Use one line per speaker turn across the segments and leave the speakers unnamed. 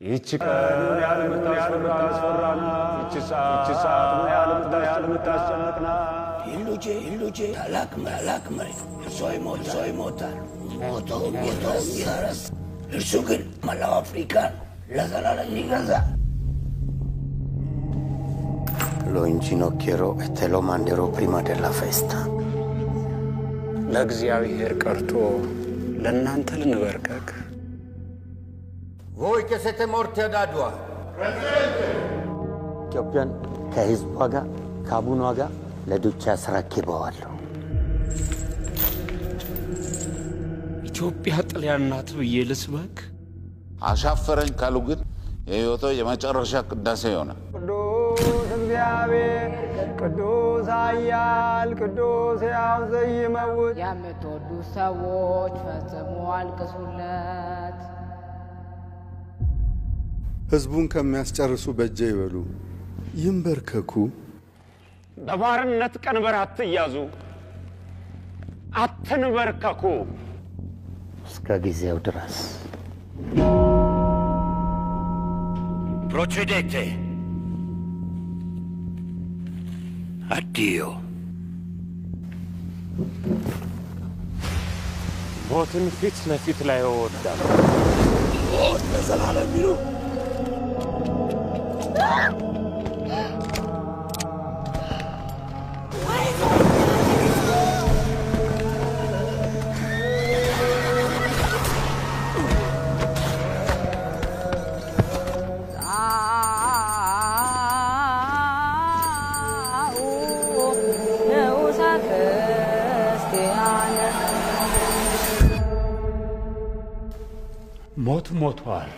ይህች ቀን ምን ያህል የምታስፈራ ናት! ይህች ሰዓት ምን ያህል የምታስጨንቅ ናት!
ይህ ልጄ ታላቅ መሪ ነው። እርሶ ይሞታሉ፣ ሞተውም ይረሳል። እርሱ ግን መላው አፍሪካን ለዘላለም ይገዛል።
Lo inginocchierò e te lo manderò prima della festa.
ለእግዚአብሔር ቀርቶ ለእናንተ ልንበርከክ?
Voi che siete morti ad Adwa,
ኢትዮጵያን ከህዝቧ ጋር ከአቡኗ ጋር ለዱቻ አስረክበዋለሁ።
ኢትዮጵያ ጥልያን ናት ብዬ ልስበክ?
አሻፈረኝ ካሉ ግን የሕይወቶ የመጨረሻ ቅዳሴ ይሆናል።
ቅዱስ እግዚአብሔር፣ ቅዱስ ኃያል፣ ቅዱስ ሕያው ዘኢይመውት።
የምትወዱ ሰዎች ፈጽሞ አልቅሱለት።
ህዝቡን ከሚያስጨርሱ በጀ ይበሉ፣ ይንበርከኩ።
በባርነት ቀንበር አትያዙ፣ አትንበርከኩ።
እስከ ጊዜው ድረስ።
Procedete. Addio.
ሞትን ፊት ለፊት ላይ እወዳለሁ።
ሞት ለዘላለም ይኑር።
ጻኡ ንዑሰ ክርስቲያን።
ሞት ሞቷል።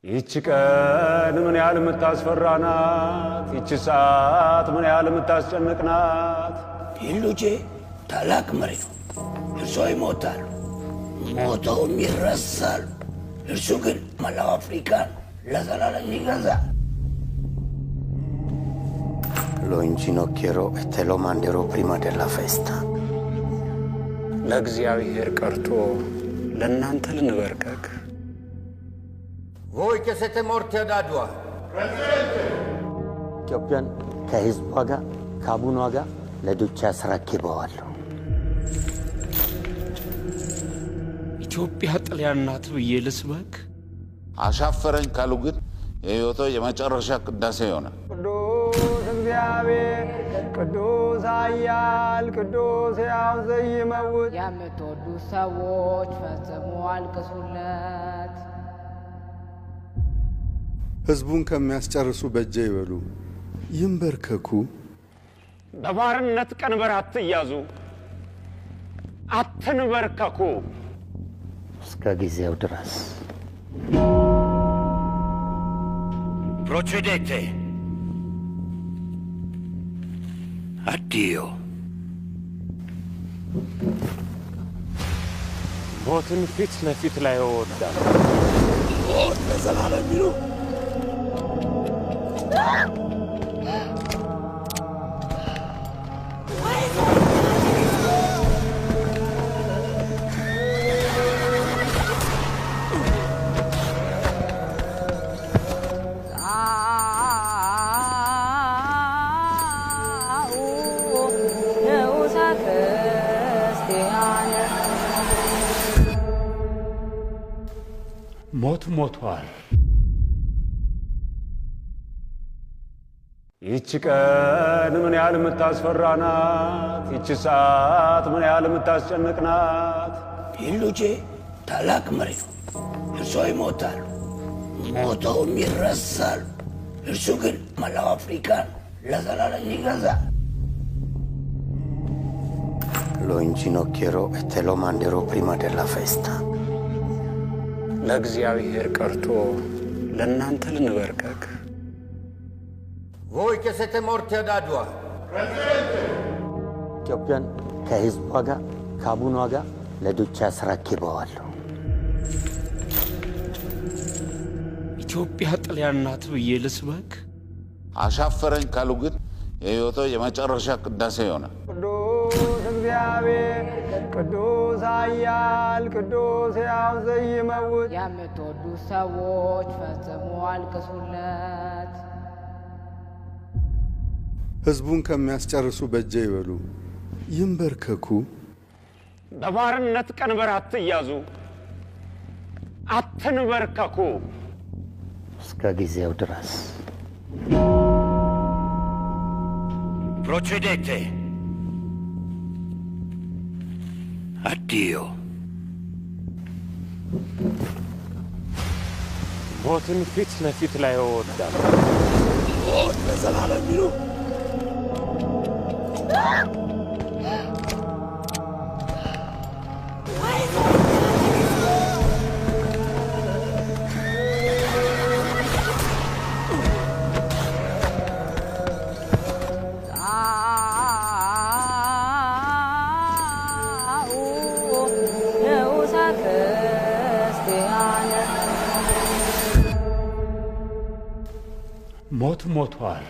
ይህች ቀን ምን ያህል የምታስፈራ ናት! ይህች ሰዓት ምን ያህል የምታስጨንቅ ናት!
ይህ ልጄ ታላቅ መሪ ነው። እርሶ ይሞታሉ፣ ሞተውም ይረሳሉ። እርሱ ግን መላው አፍሪካን ለዘላለም ይገዛል።
Lo inginocchierò e te lo manderò prima della festa.
ለእግዚአብሔር ቀርቶ ለእናንተ ልንበርከክ?
voi che siete morti ad Adwa,
ኢትዮጵያን ከህዝቧ ጋር ከአቡኗ ጋር ለዱቻ አስረክበዋለሁ።
ኢትዮጵያ ጥልያን ናት ብዬ ልስበክ?
አሻፈረኝ ካሉ ግን የሕይወቶ የመጨረሻ ቅዳሴ ይሆናል።
ቅዱስ እግዚአብሔር፣ ቅዱስ ኃያል፣ ቅዱስ ሕያው ዘኢይመውት።
የምትወዱ ሰዎች ፈጽሞ አልቅሱለት።
ህዝቡን ከሚያስጨርሱ በጀ ይበሉ፣ ይንበርከኩ።
በባርነት ቀንበር አትያዙ፣ አትንበርከኩ።
እስከ ጊዜው ድረስ።
Procedete. Addio.
ሞትን ፊት ለፊት ላይ እወዳለሁ።
ሞት ለዘላለም ይኑር።
ጻኡ ንዑሰ ክርስቲያን።
ሞት ሞቷል።
ይህች ቀን ምን ያህል የምታስፈራ ናት! ይህች ሰዓት ምን ያህል የምታስጨንቅ ናት!
ይህ ልጄ ታላቅ መሪ ነው። እርሶ ይሞታሉ፣ ሞተውም ይረሳሉ። እርሱ ግን መላው አፍሪካን ለዘላለም ይገዛል።
Lo inginocchierò e te lo manderò prima della festa.
ለእግዚአብሔር ቀርቶ ለእናንተ ልንበርከክ?
voi che siete morti ad Adwa,
ኢትዮጵያን ከህዝቧ ጋር ከአቡኗ ጋር ለዱቻ አስረክበዋለሁ።
ኢትዮጵያ ጥልያን ናት ብዬ ልስበክ?
አሻፈረኝ ካሉ ግን የሕይወቶ የመጨረሻ ቅዳሴ ይሆናል።
ቅዱስ እግዚአብሔር፣ ቅዱስ ኃያል ቅዱስ ሕያው ዘኢይመውት።
የምትወዱ ሰዎች ፈጽሞ አልቅሱለት።
ሕዝቡን ከሚያስጨርሱ በጀ ይበሉ፣ ይንበርከኩ።
በባርነት ቀንበር አትያዙ፣ አትንበርከኩ።
እስከ ጊዜው ድረስ።
Procedete. Addio.
ሞትን ፊት ለፊት ላይ እወዳለሁ።
ሞት ለዘላለም ይኑር።
ጻኡ ንዑሰ ክርስቲያን።
ሞት ሞቷል።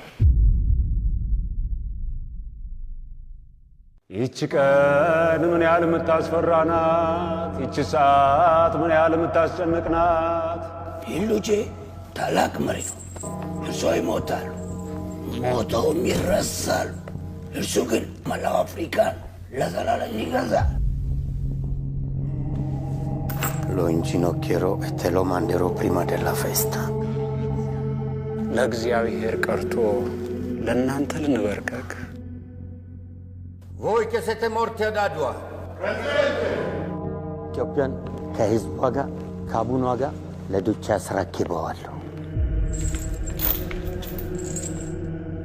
ይህች ቀን ምን ያህል የምታስፈራ ናት! ይህች ሰዓት ምን ያህል የምታስጨንቅ ናት!
ይህ ልጄ ታላቅ መሪ ነው። እርሶ ይሞታሉ፣ ሞተውም ይረሳሉ። እርሱ ግን መላው አፍሪካን ለዘላለም ይገዛል።
Lo inginocchierò e te lo manderò prima della festa.
ለእግዚአብሔር ቀርቶ ለእናንተ ልንበርከክ?
Voi che siete morti ad Adwa,
ኢትዮጵያን ከህዝቧ ጋር ከአቡኗ ጋር ለዱቻ አስረክበዋለሁ።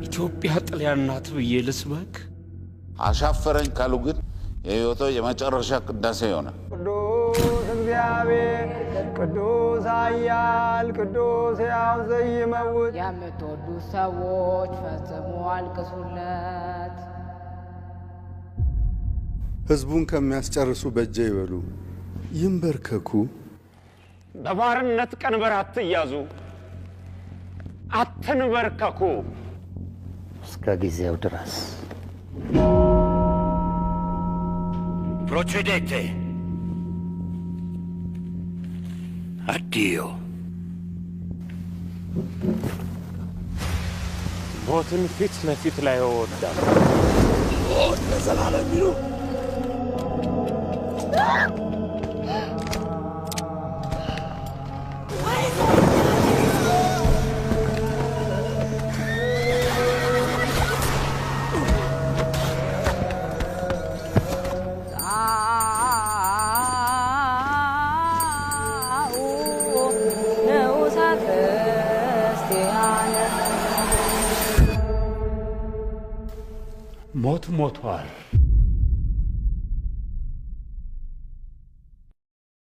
ኢትዮጵያ ጥልያን ናት ብዬ ልስበክ?
አሻፈረኝ ካሉ ግን የህይወቶ የመጨረሻ ቅዳሴ ይሆናል።
ቅዱስ እግዚአብሔር ቅዱስ ኃያል ቅዱስ ሕያው ዘኢይመውት።
የምትወዱ ሰዎች ፈጽሞ አልቅሱለት።
ሕዝቡን ከሚያስጨርሱ በጀ ይበሉ፣ ይንበርከኩ።
በባርነት ቀንበር አትያዙ፣ አትንበርከኩ።
እስከ ጊዜው ድረስ።
Procedete. Addio.
ሞትን ፊት ለፊት ላይ እወዳለሁ።
ሞት ለዘላለም ይኑር።
ጻኡ ንዑሰ ክርስቲያን።
ሞት ሞቷል።